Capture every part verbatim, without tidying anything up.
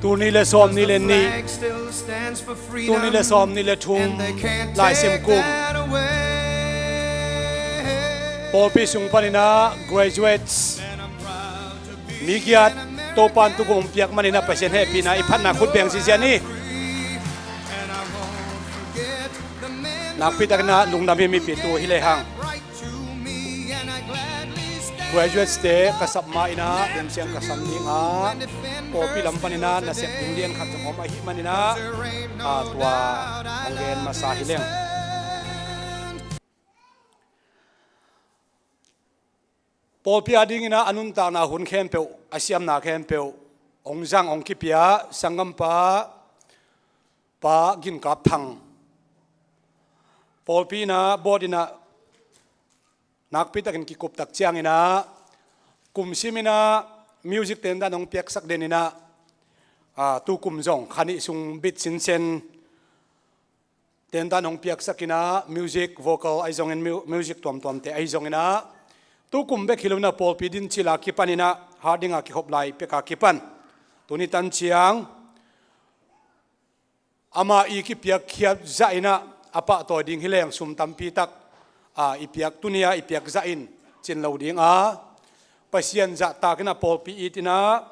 Tuni le sawm ni le nih, tuni le sawm ni le thum, laisim kum. Pawlpi sung paninah graduates, mi giat, Topan tukum piak maninah Pasian hehpihna i phatna khut beng ziazia ni. Nakpi takinah lungdam hi, mipi tu hi lehang. Graduates te ka sap ma inah, demsiang ka sam dingah, pawlpi lam paninah nasep ding lian khat zong om ahih maninah, a, tua hong gen masa hi leng. Pawlpi a dinginah a nuntakna hun khempeuh, a siamna khempeuh hong zang, hong kipia sanggampa Pa Gin Kap Thang, pawlpi inah board inah nakpi takin kikup tak cianginah, kum siminah music tentan hong piaksak deninah, a, tukum zong kha nih sung bit sinsen tentan hong piaksakinah, music, vocal ahi zongin, mu-, music tuamtuamte ahi zonginah, tukum bek hi loinah pawlpi din cila kipaninah, hardinga kikhop lai peka kipan tuni tan ciang, amah i kipiakkhiat zahinah a pahtawi ding hi leng sum tampi tak, a, i piak, tunia i piak zahin cin lo dinga, Pasian zahtakinah pawlpi itinah,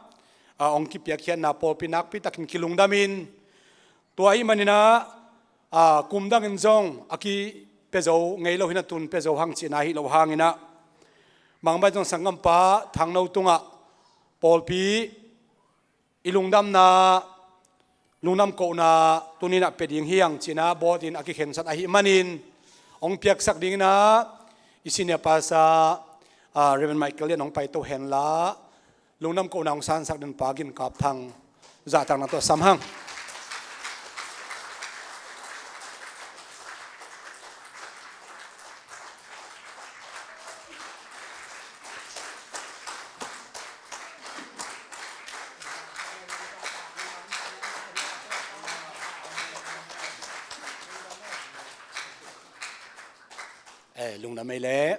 a, hong kipiakkhiatna pawlpi nakpi takin kilungdamin, tua ahih maninah, a, kum dangin zong a kipia zo ngei lo hinah tun pia zo hang cihna hi lo hanginah, bangmah zong sanggampa Thangno tungah pawlpi i lungdamna, lungdam kohna tuninah pia ding hi hang cinah board in a kikhensat ahih manin, hong piaksak dinginah i senior pastor, a, Reverend Michael lian hong paito henla, lungdam kohna hong sansak den Pa Gin Kap Thang zahtakna tawh sam hang. Eh, lungdam ei leh.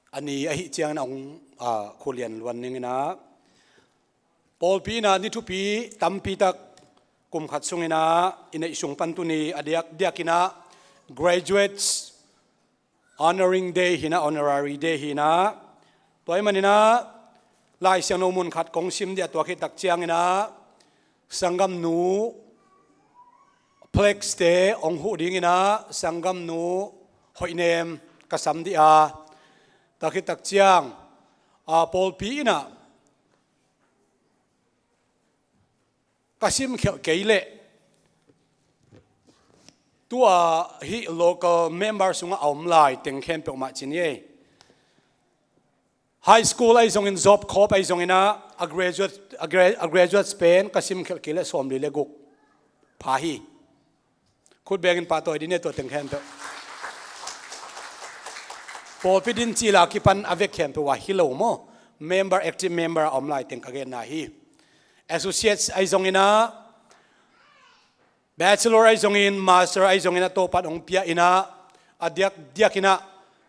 A ni ahih ciangin a hong, a, khulian luan ninginah, pawlpi inah ni thupi tampi tak kum khat sunginah i neih sung pan tuni a diakdiakinah graduates honoring day hinah, honorary day hinah, tua ahih maninah Lai Siangtho mun khat kong sim dih a, tua khit tak cianginah sanggamnu Flex te hong huh dinginah sanggamnu Hoihnem ka sam dih a, tua khit tak ciang, a, pawlpi inah ka simkhelh kei leh tua hih local member sungah a om lai teng khempeuh mah ci ni ei. High school ahi zongin, job corps ahi zonginah, a graduate, a gra-, a graduate pen ka simkhelh kei leh sawmli le guk pha hi. Khut bengin pahtawi dih ni tua teng khempeuh. Pawlpi din cila kipan a vek khempeuh ah hi lo maw? Member, active member a om lai teng ka genna hi. Associates ahi zonginah, bachelor ahi zongin, master ahi zongin a Topan hong pia inah, a diakdiakinah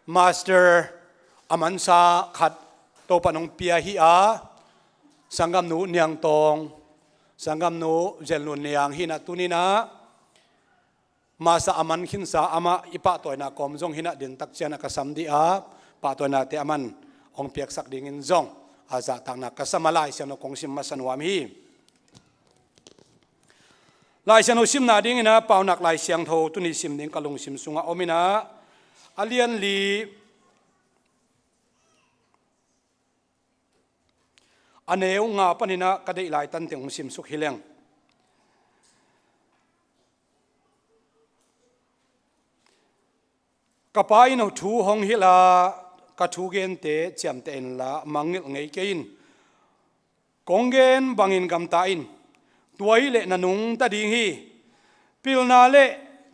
master a mansa khat Topan hong pia hi a, sanggamnu Niang Tawng, sanggamnu Zen Lun Niang hinah tuninah master a man khinsa, amah i pahtawina kawm zong hinah din tak cianah ka sam dih a, pahtawinate aman hong piaksak dingin zong a zahtakna ka sam a, Lai Siangtho kong sim masa nuam hi. Lai Siangtho simna dinginah Paunak Lai Siangtho tuni sim ding ka lungsim sungah ominah, a lianli, a neu nga paninah ka deih lai tante hong simsuk hi leng. Ka pa in thu hong hilh a, ka thu gente ciamteh inla mangngilh ngei kei in. Kong gen bangin gamta in, tua hileh na nungta ding hi. Pilna le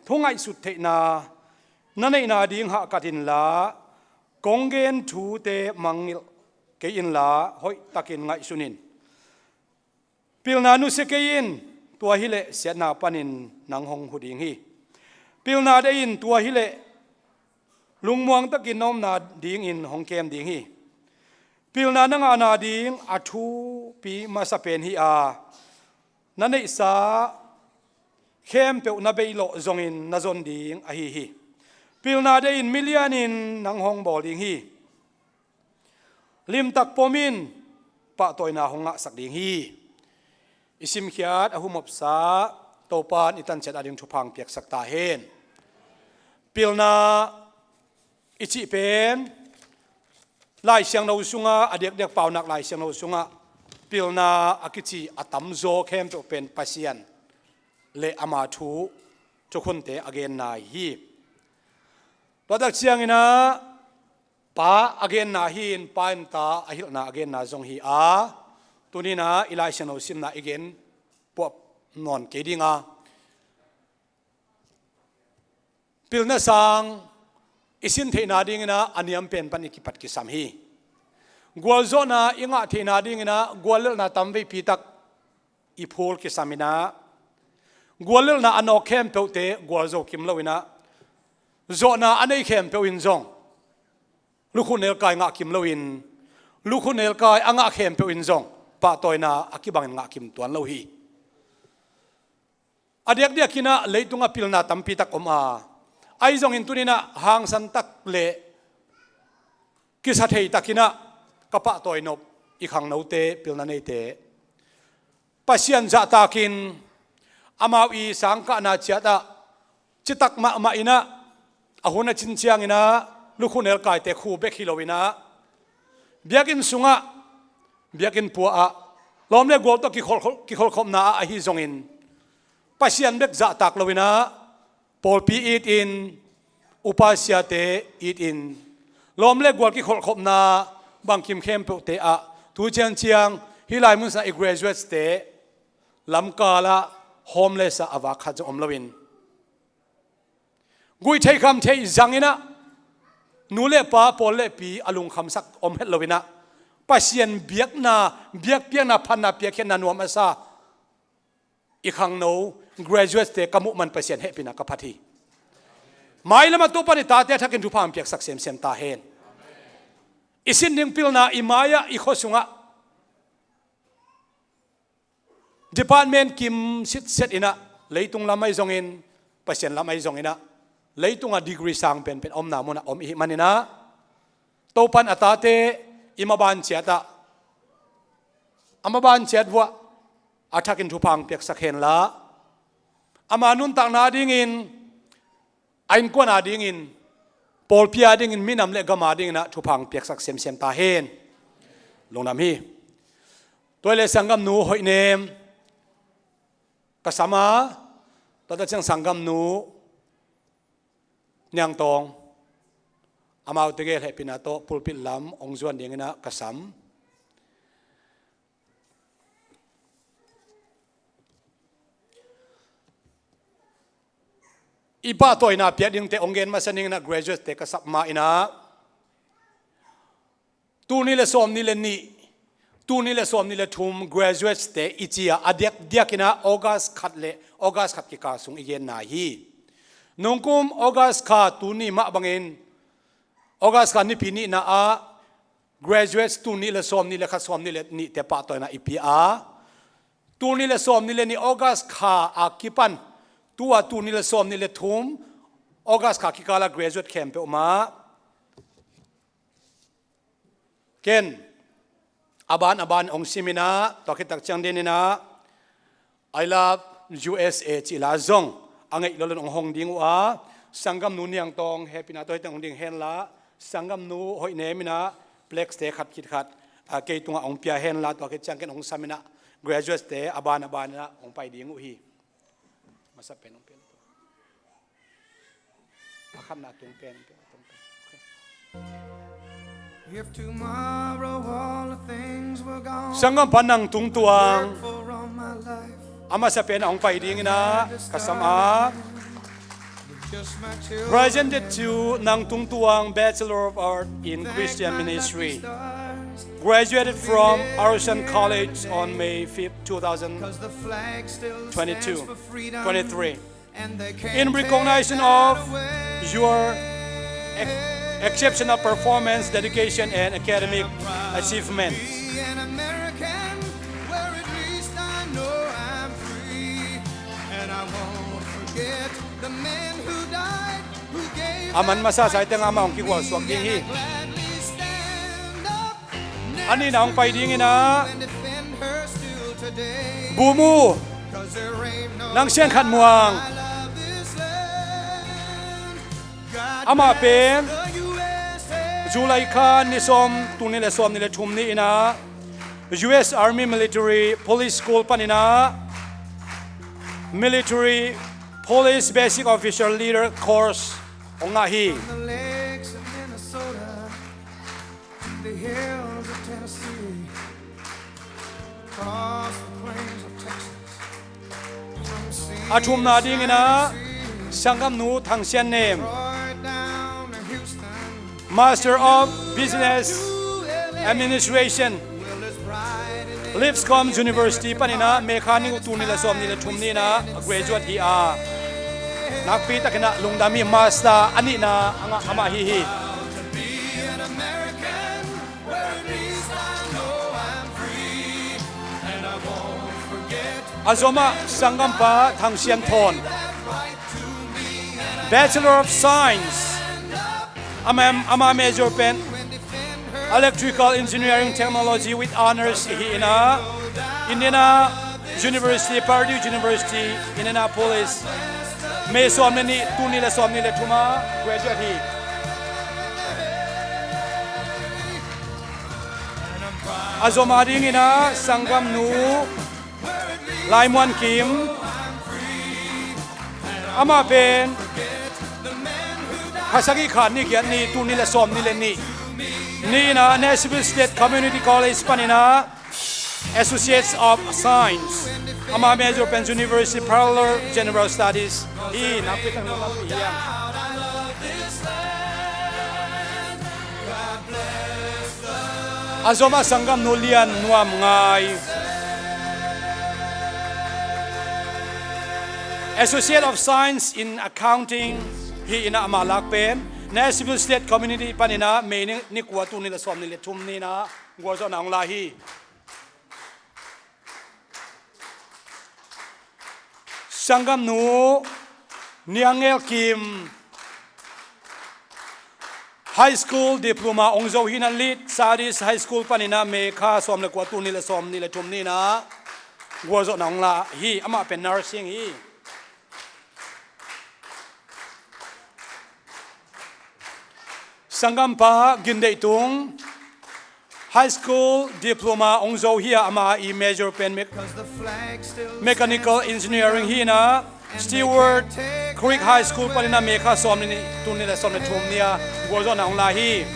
thu ngaihsut theihna na neihna ding hahkat inla, kong gen thute mangngilh kei inla hoihtakin ngaihsun in. Pilna nusia kei in, tua hileh siatna panin nang hong hu ding hi. Pilna deih in, tua hileh lungmuang takin na omna dingin hong kem ding hi. Pilna na ngahna ding a thupi masa pen hi a, na neihsa khempeuh na beilawh zongin na zon ding ahi hi. Pilna deihin milianin nang hong bawl ding hi. Limtak pomin pahtawina hong ngahsak ding hi. I simkhiat a humopsa Topan i tanciat a ding thupha piaksak ta hen. Pilna i cih pen Lai Siangtho sungah, a diakdiak paunak Lai Siangtho sungah pilna a kici a tamzaw khempeuh pen Pasian le ama thu, thukhunte a genna hi. Tua tak cianginah Pa a genna hi in, Pa in Ta a hilhna a genna zong hi a, tuninah i Lai Siangtho simna i gen puah nawn kei dinga, pilna sang i sin theihna dinginah a niam pen pan i kipat kisam hi. Gualzawhna i ngah theihna dinginah guallelhna tamveipi tak i phul kisaminah, guallelhna a nawk khempeuhte gualzo kim loinah, zawhna a nei khempeuh in zong lukhu nelkai ngah kim loin, lukhu nelkai a ngah khempeuh in zong pahtawina a kibangin ngah kim tuan lo hi. A diakdiakinah leitungah pilna tampi tak om a, ahi zongin tuninah hangsan tak le kisa thei takinah ka pahtawi nop i khangnote, pilna neite, Pasian zahtakin amau i sangkahna ciatah citak mahmah inah, a hun a cin cianginah lukhu nelkaite khu bek hi loinah, biakinn sungah, biakinn puah ah, lawm le gual tawh kikhol-, kikholhkhopna ah ahi zongin Pasian bek zahtak loinah pawlpi itin, upa siate itin, lawm le gual kikholhkhopna bangkim khempeuhte ah, tu cianciang hih lai mun sungah i graduates-te lamkalah homeless ah a vak khat zong om loin, guih theih kham theih zanginah nu le pa, pawl le pi a lungkhamsak om het loinah, Pasian biakna, biakpiakna, phatna piakkhiatna nuam a sa i khangno graduates-te ka muh man Pasian hehpihna ka phat hi. Mailam a Topan i tate a thakin thupha piaksak semsem ta hen. I sin ding pilna i mai-ah, i khua sungah department kim sitset inah, leitung lam ahi zongin, Pasian lam ahi zonginah, leitungah degree sang penpen omna munah om i hih maninah, Topan a tate i maban ciatah, a maban ciat vuah a thakin thupha piaksak henla, ama nuntakna dingin, a innkuan a dingin, pawlpi a dingin, minam le gam a dinginah thupha piaksak semsem ta hen. Lungdam hi. Tua le sanggamnu Hoihnem ka sam a, tua tak ciang sanggamnu Niangtawng, amaute gel hehpihna tawh pulpit lam hong zuan dinginah ka sam. I pahtawina piak dingte hong gen masa dinginah graduates-te ka sap ma inah, tul nih le sawmnih le nih, tul nih le sawmnih le thum graduates-te i ci-a, a diakdiakinah August khat le August khat kikal sung i genna hi. Nungkum August kha tuni mah bangin, August kha nipi nihna ah graduates tul nih le sawmnih le khat, sawmnih le nihte pahtawina i pia a, tul nih le sawmnih le nih August kha a kipan, tua tul nih le sawmnih le thum August kha kikalah graduate khempeuh mah, ken a ban a ban hong siminah, tua khit tak ciang dininah I love U S A cih la zong a ngeih lolon hong hong ding uh a, sanggamnu Niangtawng hehpihna tawh hih teng hong ding henla, sanggamnu Hoihnem inah plex-te khat khit khat, a, kei tungah hong pia henla, tua khit ciang ken hong saminah graduates-te a ban a ban inah hong pai ding uh hi. Masa pen hong pia. A khatna tung pen, tung pen. Okay. If tomorrow all the things were gone, sanggam pa Nang Tung Tuang, grateful all my life, a masa pen a hong pai dinginah ka sam a. Just my children. Presented to Nang Tung Tuang, Bachelor of Art in Christian Ministry. Graduated from Arosan College on May fifth, two thousand twenty-two, twenty-three. In recognition of your ex- exceptional performance, dedication, and academic achievements. An American, where at least I know I'm free. And I won't forget the men who died, who gave a man masa sai teng ama hong kigual suak ding hi. A nihna hong pai dingin ah, Bumu Nang Sian Khat Muang. Amah pen July kha ni sawm, tul nih le sawm nih le thum ni-in ah U S Army Military Police School panin ah Military Police Basic Officer Leader Course hong ngah hi. The hills of Tennessee, across the plains of Texas, from sea to shining sea, a thumna dingin ah Sanggamnu Thang Sian Nem, right down to Houston, Master of Business Administration, Lipscomb University panin ah May kha ni guk, tul nih le sawm nih le thum ni-in ah graduate hi a, nakpi takin ah lungdam hi. Master a nihna a ngah amah ahi hi. A zom ah Sanggampa Thang Sian Thawn, Bachelor of Science, ama, ama major pen Electrical Engineering Technology with Honours hi-in ah, Indiana University, Purdue University, Indianapolis, May sawm le nih, tul nih le sawm nih le thum ah graduate hi. A zom a dingin ah Sanggamnu Lai Muan Kim, amah pen kha sagih kha nih giat ni, tul nih le sawm nih le nih ni-in ah Nashville State Community College panin ah Associates of Science, ama major pen University Parallel General Studies hi. Nakpi takin lungdam hi hang. A zom ah Sanggamnu Lian Nuam Ngai, Associate of Science in Accounting hi-in ah, ama lak pen Nashville State Community panin ah May ni, ni kua, tul nih le sawm nih le thum ni-in ah gualzawhna hong la hi. Sanggamnu Niang Ngel Kim, High School Diploma hong zo hi-in ah Lead Sardis High School panin ah May kha sawm le kua, tul nih le sawm nih le thum ni-in ah gualzawhna hong la hi. Amah pen nursing hi. Sanggampa Gin Deih Tung, High School Diploma hong zo hi a, ama i major pen mech-, Mechanical Engineering hi-in ah Stewart Creek High School panin ah May kha sawm nih, tul nih le sawm le thum ni-a gualzawhna hong la hi.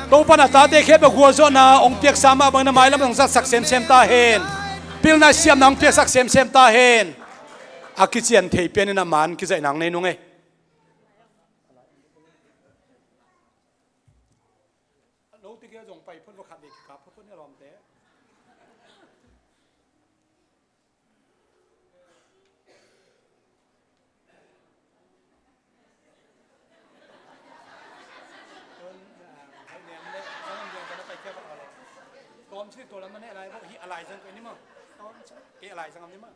Topa'n a tate khempeuh gualzawhna hong piaksa mah bangin a mailam hong zatsak semsem ta hen. Pilna siamna hong piaksak semsem ta hen. A kician thei pen in a man kizaihna hong nei nung ei. Lo tigel zong pai phot va, khat vei kikap phot phot ni a lawmte. Tawm ci tua lam a neh lai bawh hi a lai zang kei ni maw. Tawm ci kei a lai zang am ni maw.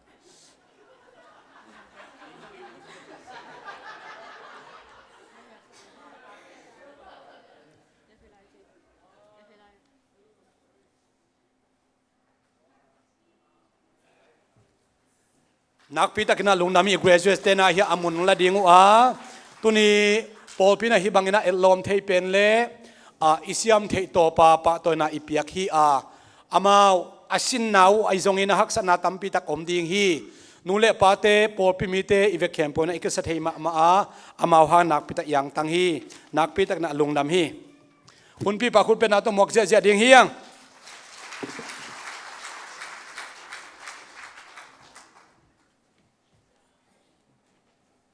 Nakpi takin a lungdam hi. Graduate-te na hi a mun la ding uh a, tuni pawlpi na hi bangin a etlawm thei pen le, a, i siam theih tawpa pahtawina i piak hi a, amau a sinna uh a i zongin a haksatna tampi tak om ding hi. Nu le pate, pawlpi mite i vek khempeuh in a i kisa thei mahmah a, amau hang nakpi tak i angtang hi. Nakpi takin a lungdam hi. Hunpipa khutbetna tawh muak ziahziah ding hi hang.